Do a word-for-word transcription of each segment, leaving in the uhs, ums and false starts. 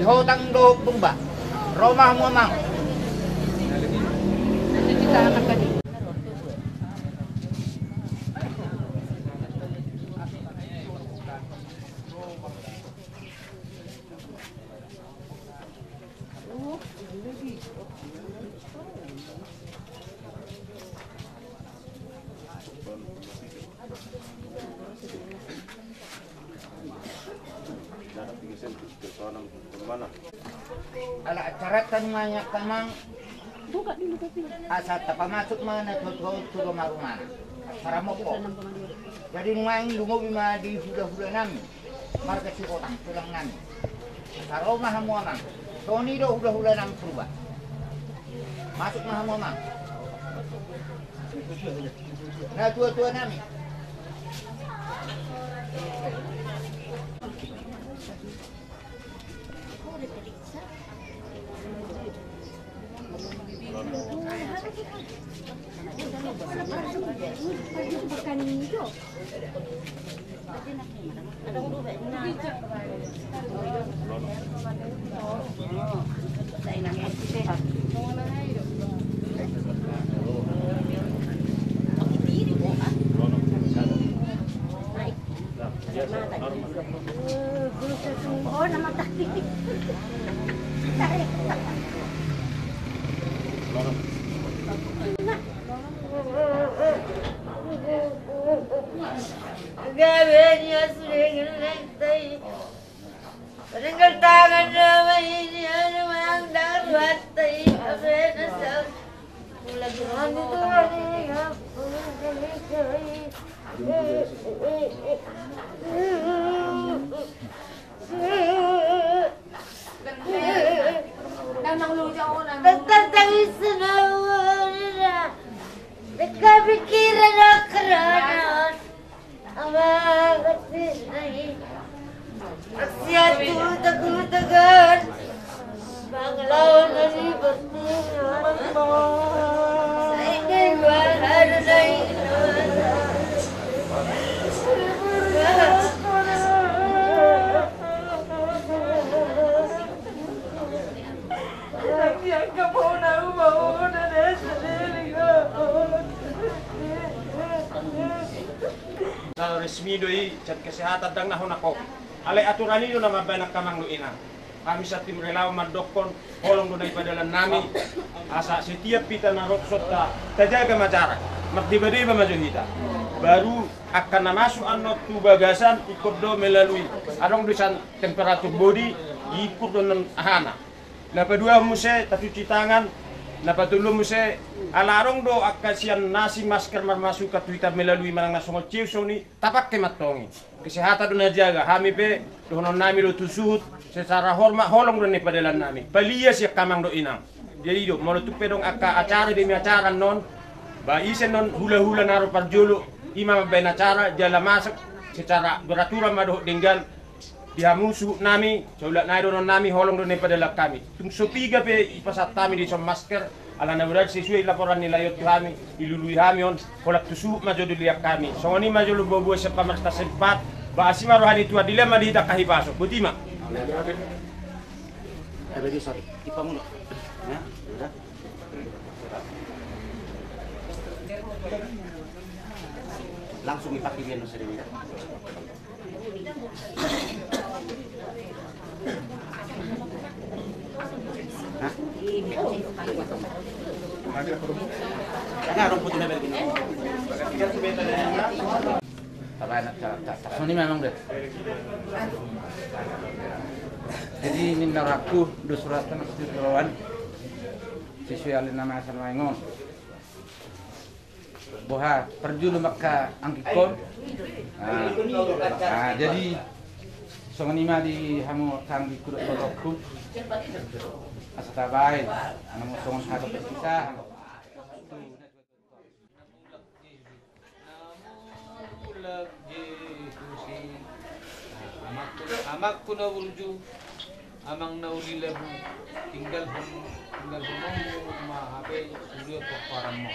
Hotang dohot Purba. Ro ma hamu amang. Ala acaranta nuaeng, amang, asa tapamasuk ma na tuatua on tu ruma-rumana. Acara moko. Jadi nuaeng lumobi ma di hulahula nami. Marga Sihotang, tulang nami. Asa ro ma hamu amang. Songon i do hulahula nami Purba. Masuk ma hamu amang. Na tuatua nami. Gabe ni asu dengan lentai. Ringkel tangan nama ini, anu, yang darurat tai, apa na sa. Mulai anu tu, anu, ya. Tetap tak bisa, nama. Dekat pikiran aku, Ron. Aksi atu takutakan. Banglawan dari bertingan. Saya keluar ada naik. Na resmi do i, sian kesehatan ndang na hona kop. Alai aturan i do na mambaen angka amang dohot inang. Hami sian tim relawan mandokkon, holong do na i padalan nami. Asa setiap hita na ro tu son ta, tajaga ma jarak. Mardebadeba ma jo hita. Baru angka na masuk annon tu bagasan, ingkon do melalui. Adong do sian temperatur bodi, diukur do annon ahana. Na paduahon muse, tacuci tangan. Na patoluhon muse, ala adong do angka sian na asing masker marmasukan tu hita melalui manang na songon ciu songon i, tapake ma antong i. Kesehatan do na jaga, hami pe, dohonon nami do tu suhut, secara hormat holong do na i padalan nami. Palia sian angka amang dohot inang. Jadi do, molo tung pe adong angka acara demi acara annon, ba ise annon hulahula na ro parjolo, i ma mambaen acara, jala masuk secara beraturan ma dohot denggan, di hamu suhut nami, saulak nai dohonon nami, holong do na i padalan hami. Tung so piga pe dipasahat hami dison masker, ala na berarti sesuai laporan ni lae on tu hami, dilului hami on, holan tu suhut ma jo dilului hami. Songon i ma jolo boaboa sian pamarentah Saripat, ba asi ma roha ni Tuhan, dilehon ma di hita angka hipaso. Boti ma. Langsung dipakai dia nusa dia. Songon i memang deh. Jadi ninna rohangku, dos surat na sitirawan. Sesuai ale nama asal maingon. Boha, parjolo ma angka anggingkon. Ah, ah, jadi songon i ma di hamu angka anggingku dohot borokku. Asa tabaen, asa songon hata perpisahan. Amangku, amangku na burju. Amang na uli labu, tinggalhon, tinggalhon ma hape sude pomparanmu.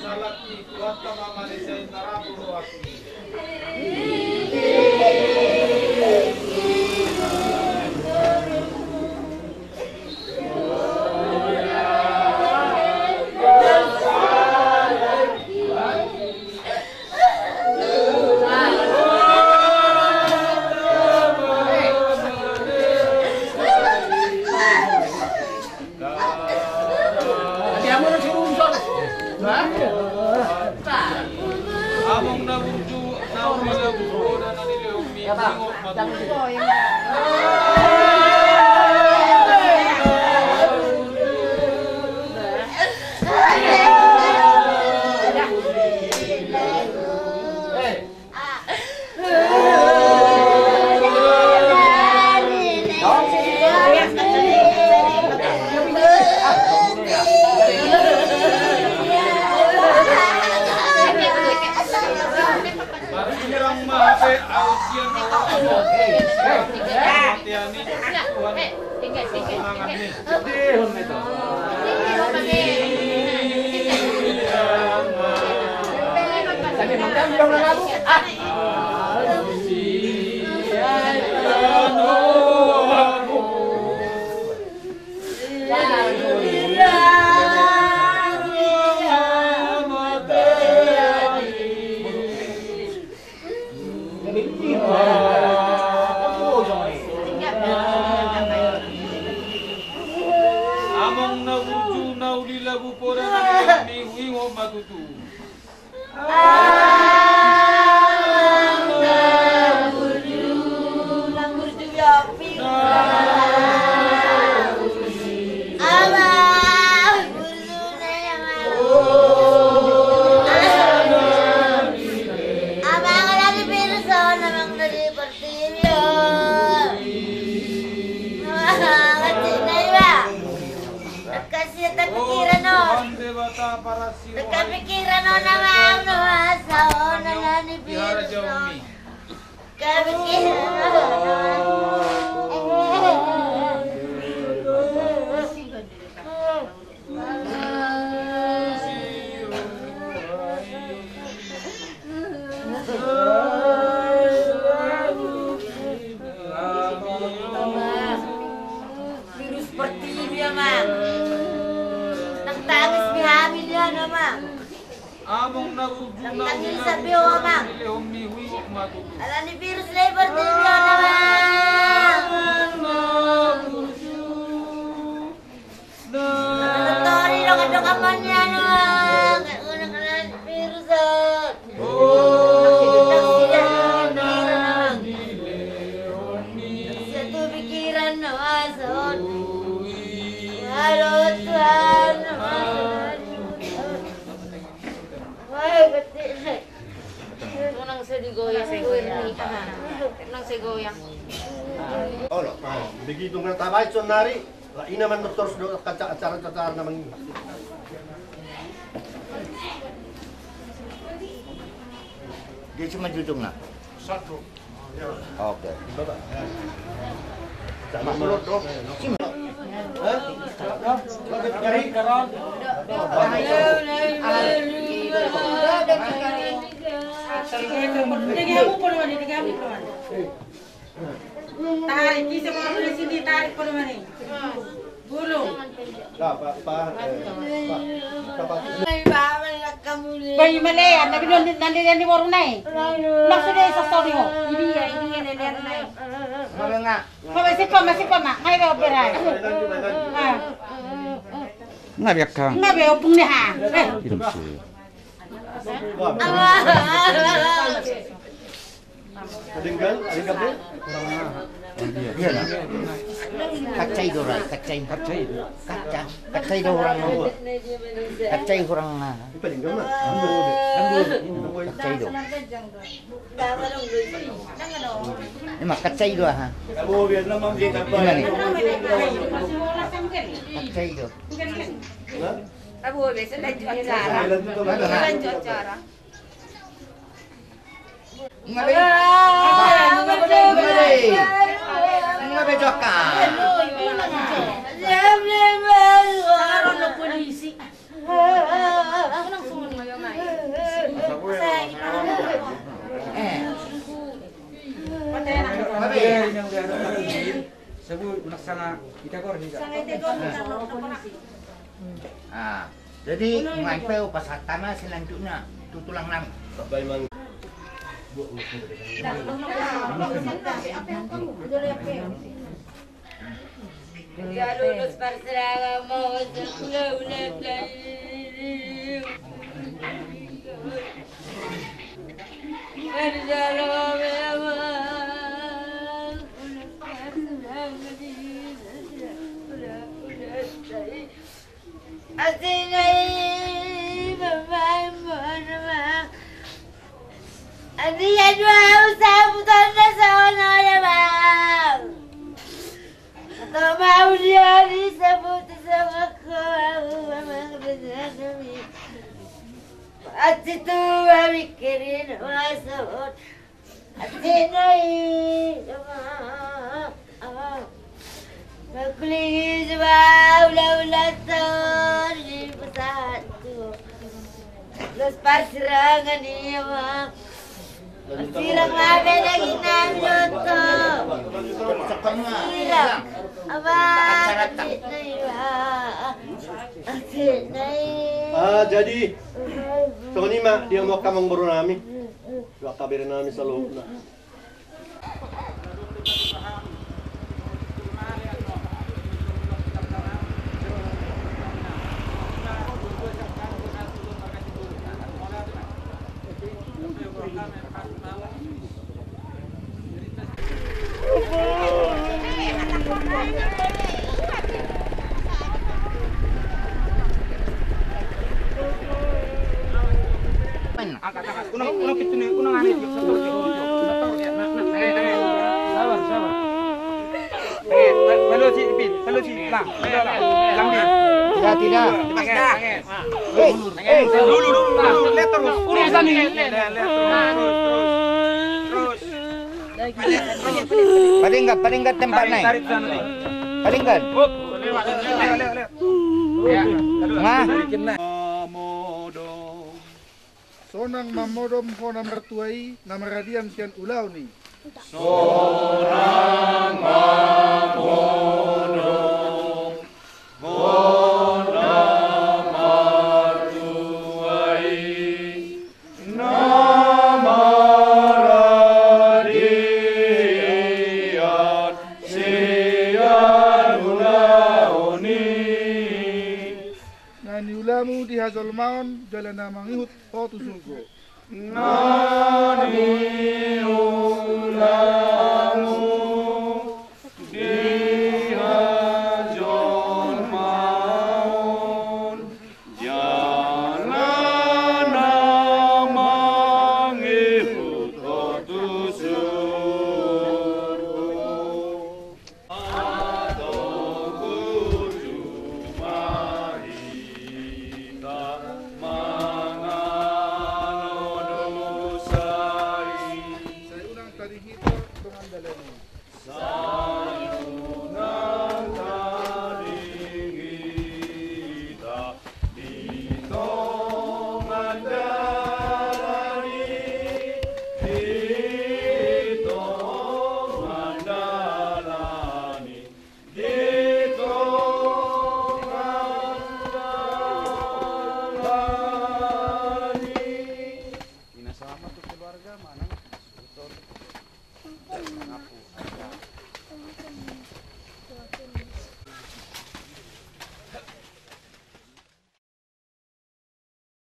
Salaki Tuhanta ma manesa i na ra tu rohangki. Among na burju, na uli lagu poda na nilehonmi, singot ma tutu. Marhirang ma hape au sian Allah. Hei, hei, hei. Hei, hei. Among na burju na uli lagu poda na nilehonmi, huingot ma tutu. Kasih tak pikiran on. Deka pikiran on amang, no asa on, ala ni virus on. Deka pikiran on. Virus pertiwi, amang. Nang tangis ni hamil ya, amang. Among na burju na uli lagu poda na nilehonmi, huingot ma tutu. Ala ni virus lai pertiwi on, amang. Among na burju na uli lagu poda na nilehonmi, huingot ma tutu. Tori dongan-dongan mania, amang. Ala ni virus on. Satu pikiran na asa on. Halo Tuhan, na asa on. Wah, betul. Unang sai digoyang, sai goyang. Unang sai goyang. Olo, begitu nga tabaen sonari. Lah, ina mandok torus do acara-acara na mangi. Dia cuma jujung na. Satu. Oke. Sama. Hah? Jadi? Tarik, ise boru di sini, tarik, boru mana? Gulung. Lah, Pak, Pak, eh, Pak, Pak. Bagi melean, tapi nanti, nanti, nanti boru nai. Maksudnya sasori ho. Ini ya, ini ya, lelean nai. Mana? Mana si Pama, si Pama, ngai do berai. Ah. Ngai biakang. Ngai be opung ni ha. Eh. Idem si. Denggan, denggan, be? Iya, nah. Kacai do, Rai, kacai. Kacai. Kaca, kacai do hurang. Kacai hurang, nah. Kacai do. Ima, kacai do, aha. Ima ni. Kacai do. Abu, biasa lanjut acara. Lanjut acara. Nga be, nga be, nga be jokka. Polisi. Ah, jadi, mulai pe upas hatana selanjutnya, tu tulang nami. Dia lulus persidangan mau sekolah ulang lagi. Perjalanan memang lulus persidangan di ulang ulang lagi. Asina i, Bapak, Ibu, anak. Asina dua usaha putar na sawana ya, Bang. Atau mau dia disebut sama kau, Bang, benar demi. Hati tua mikirin masa. Asina i, Bang. Makuling i, Bang, ulang ulang tahun di pesawat tu. Los persidangan i, Bang. Sirang ma beda ginang joto. Sirang. Abang, asina i, Bang. Asina i. Ah, jadi songon i ma dia mau kamang boru nami. Dua kabere nami saluhutna. Angkat, angkat. Unang, unang pintu ni, unang ane. Sabar, sabar. Eh, lalu si Ipin, lalu si Lang. Lang di. Tidak, tidak. Oke, oke. Eh, eh, dulu, dulu, dulu. Lihat terus. Urusan ini. Lihat, lihat, lihat terus, terus, terus. Terus. Paling enggak, paling enggak tempat naik. Tarik, tarik sana nih. Paling enggak. Hup. Lewat, lewat, lewat, lewat. Ya, terus. Nah. Sonang mamodom ho na martua i, na maradian sian ulaon i. Sonang mamodom ho na martua i, na maradian sian ulaon i. Na niulamu di hajolmaon jala na mangihut ho tu surgo. Na niulamu di hajolmaon jala na mangihut ho tu surgo. Antong burju ma hita mangalo dosa i. Sai unang tading hita dongan dalan i. Sai unang tading hita di tongan dalan i, di tongan dalan i, di tongan dalan i. Ina selamat tu keluarga, manang? Betul. Mengaku.